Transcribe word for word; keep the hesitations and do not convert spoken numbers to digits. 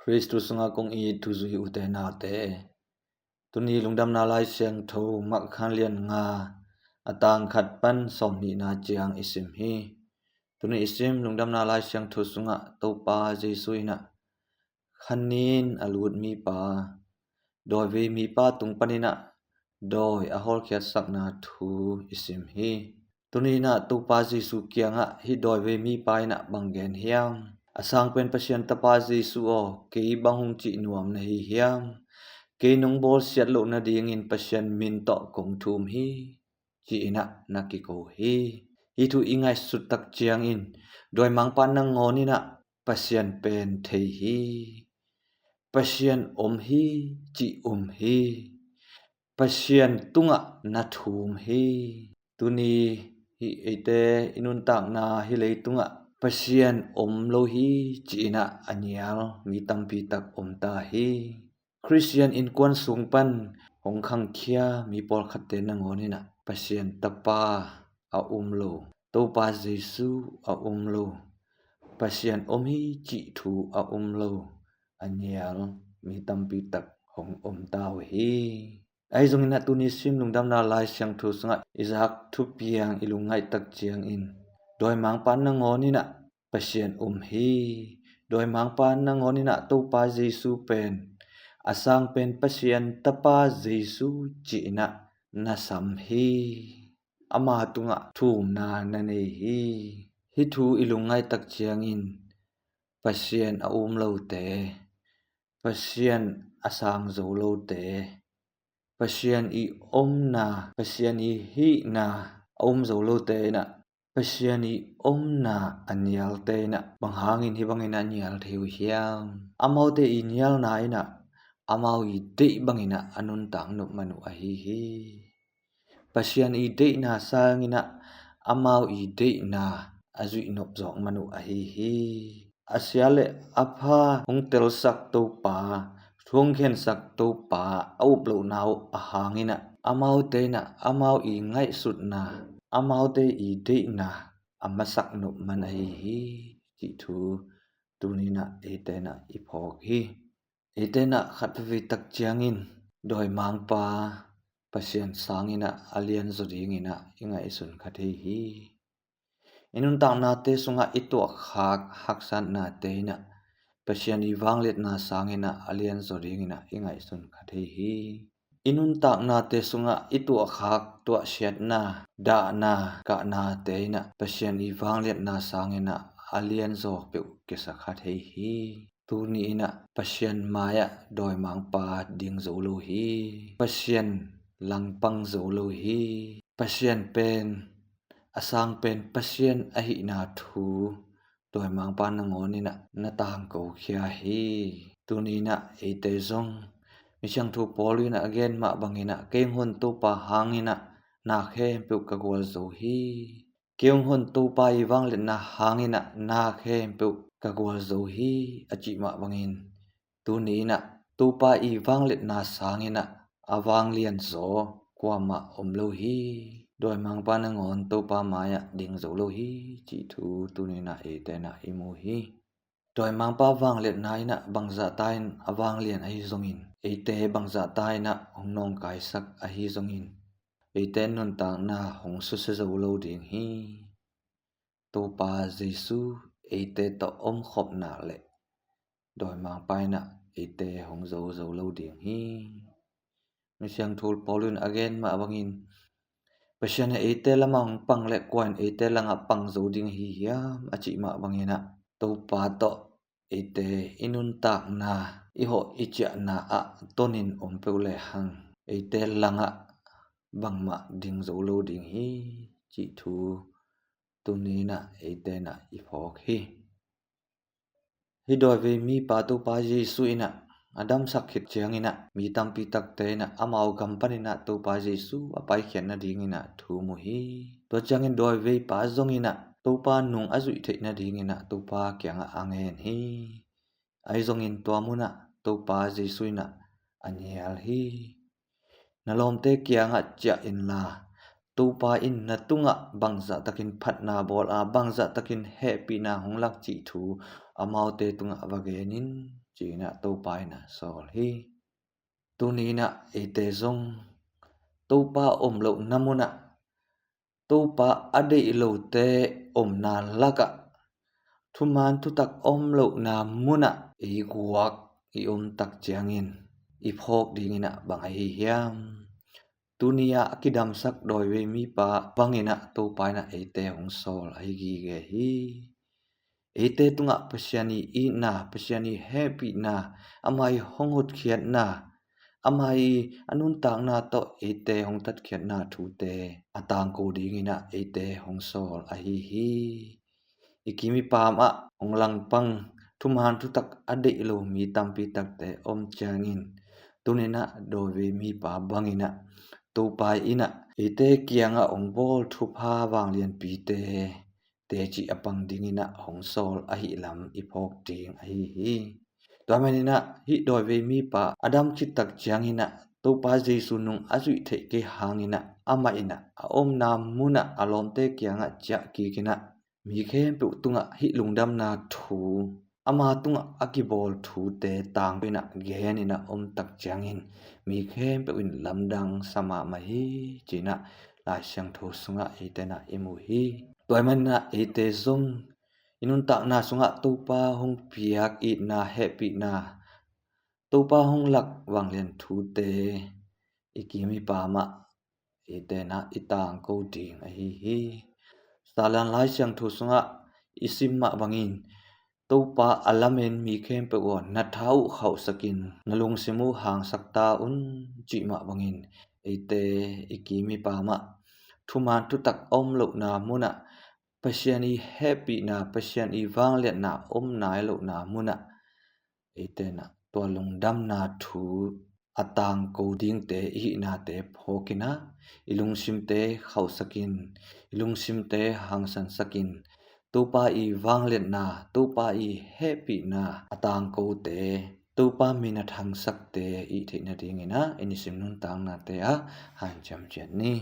Khristu sungah kong it thuzui ute naute, tuni Lungdamna Lai Siangtho Mark alian nga, a tang khat pan sawmnihna ciang i sim hi. Tuni i sim Lungdamna Lai Siangtho sungah Topa Jesu in ah khanin a lut mipa, dawivei mipa tung panin ah dawi a hawlkhiatsakna thu i sim hi. Tuni in ah Topa Jesu kiangah hih dawivei mipa in ah bang gen hiam? A sang pen Pasian Tapa Jesu aw, kei bang hong cih nuam na hi hiam? Kei nong bawlsiat loh nadingin Pasian min tawh kong thum hi, ci-in ah na kiko hi. Hih thu i ngaihsut tak ciangin dawimangpa nangawn in ah Pasian pen thei hi, Pasian om hi, cih um hi, Pasian tungah na thum hi. Tuni hih eite i nuntakna hih leitungah Pasian om lo hi, ci-in ah a nial mi tampi tak om ta hi. Khristian innkuan sung pan hong khangkhia mi pawlkhatte nangawn in ah Pasian Tapa a um lo, Topa Jesu a um lo, Pasian om hi cih thu a um lo a nial mi tampi tak hong om ta uh hi. Ahi zongin ah tuni sim Lungdamna Lai Siangtho sungah i zak thupiang i lungngaih tak ciangin dawimangpa nangawn in ah Pasian om hi. Dawimangpa nangawn in ah Topa Jesu pen a sang pen Pasian Tapa Jesu ci-in ah na sam hi. Ama tungah thumna na nei hi. Hih thu i lungngaih tak ciangin Pasian a um lote, Pasian a sang zo lote, Pasian i omna, Pasian i hihna a um zo lote in ah Pasian i omna a nialte in ah bang hangin hih bangin a nial thei uh hiam? Amaute i nialna in ah amau i deih bangin ah a nuntak nop man uh ahi hi. Pasian i deihna sangin ah amau i deihna a zuih nop zawk man uh ahi hi. A sia le a pha hong telsak Topa, thu hong khensak Topa a up lohna uh a hangin ah amaute in ah amau i ngaihsutna, amaute i deihna a masak nop man ahi hi, cih thu tuni in ah eite in ah i phawk hi. Eite in ah khat veve tak ciangin dawimangpa Pasian sangin ah a lianzaw dingin ah i ngaihsun kha thei hi. I nuntaknate sungah i tuahkhak haksatnate in ah Pasian i vangliatna sangin ah a lianzaw dingin ah i ngaihsun kha thei hi. I nuntaknate sungah i tuahkhak tuahsiatna, dahna, kahnate in ah Pasian i vangliatna sangin ah a lianzaw peuh kisa kha thei hi. Tuni in ah Pasian mai-ah dawimangpa ding zo lo hi. Pasian langpang zo lo hi. Pasian pen, a sang pen Pasian ahihna thu dawimangpa nangawn in ah na tangko khia hi. Tuni in ah eite zong Misiangtho Paul in ah a gen mah bangin ah, "Kei hong hon Topa hangin ah na khempeuh ka gualzo hi. Kei hong hon Topa i vangliatna hangin ah na khempeuh ka gualzo hi," a cih mah bangin tuni in ah Topa i vangliatna sangin ah a vanglianzaw kuamah om lo hi. Dawimangpa nangawn Topa mai-ah ding zo lo hi, cih thu tuni in ah eite in ah i mu hi. Dawimangpa vangliatna in ah bangzahta in a vanglian ahi zongin, eite bangzahta in ah hong nawngkaisak ahi zongin, eite nuntakna hong susia zo lo ding hi. Topa Jesu eite tawh omkhopna le dawimangpa in ah eite hong zo zo lo ding hi. Misiangtho Paul in a gen mah bangin, "Pasian in eite lamah hong pang le kua in eite langah pang zo ding hi hiam?" a cih mah bangin ah Topa tawh eite i nuntakna, i hawh i ciahna ah tonin om peuh lehang eite langah bangmah ding zo lo ding hi, cih thu tuni in ah eite in ah i phawk hi. Hih dawivei mipa Topa Jesu in ah a damsak khit ciangin ah mi tampi takte in ah amau gam panin ah Topa Jesu a paikhiat nadingin ah thu mu hi. Tua ciangin dawiveipa zongin ah Topa nung a zuih theih nadingin ah Topa kiangah a ngen hi. Ahi zongin tua munah Topa Jesu in ah a nial hi. Na lawmte kiangah ciah inla, Topa in na tungah bangzahtakin phatna bawl a, bangzahtakin hehpihna hong lak cih thu amaute tungah va gen in, ci-in ah Topa in ah sawl hi. Tuni in ah eite zong Topa om lohna mun ah, Topa a deih lote omna lakah, thuman thutak om lohna mun ah ei guak i om tak ciangin i phawk ding in ah bang ahi hiam? Tuni-ah a kidamsak dawivei mipa bangin ah Topa in ah eite hong sawl ahi gige hi. Eite tungah Pasian i itna, Pasian i hehpihna, ama i hong hotkhiatna, ama i a nuntakna tawh eite hong tatkhiatna thute a tangko ding in ah eite hong sawl ahi hi. I kim i paam ah hong langpang, thuman thutak a deih lo mi tampi takte om ciangin, tuni in ah dawivei mipa bangin ah Topa in ah eite kiangah hong bawl thupha vanglianpite teci a pang ding in ah hong sawl ahih lam i phawk ding ahi hi. Tua manin ah hih dawivei mipa a dam khit tak ciangin ah Topa Jesu nung a zuih theih kei hangin ah amah in ah a omna mun ah a lawmte kiangah ciah kik in ah mi khempeuh tungah hih lungdamna thu, ama tungah a kibawl thute tangko in ah gen in ah om tak ciangin mi khempeuh in lamdang sa mahmah hi, ci-in ah Lai Siangtho sungah eite in ah i mu hi. Tua ahih manin ah eite zong i nuntakna sungah Topa hong piak itna, hehpihna, Topa hong lak vanglian thute i kim i paam ah eite in ah i tangko ding ahi hi. Salian Lai Siangtho sungah i sim mah bangin, Topa a lamen mi khempeuh aw, na tha uh khauhsak in, na lungsim uh hangsak ta un, cih mah bangin eite i kim i paam ah thuman thutak om lohna mun ah, Pasian i hehpihna, Pasian i vangliatna om nai lohna mun ah eite in ah tua lungdamna thu a tangko dingte i hihnate phawk in ah i lungsimte khauhsak in, i lungsimte hangsansak in, Topa i vangliatna, Topa i hehpihna a tangkote, Topa min a thangsakte i theih nading in ah i nisim nuntaknate ah hanciam ciat ni.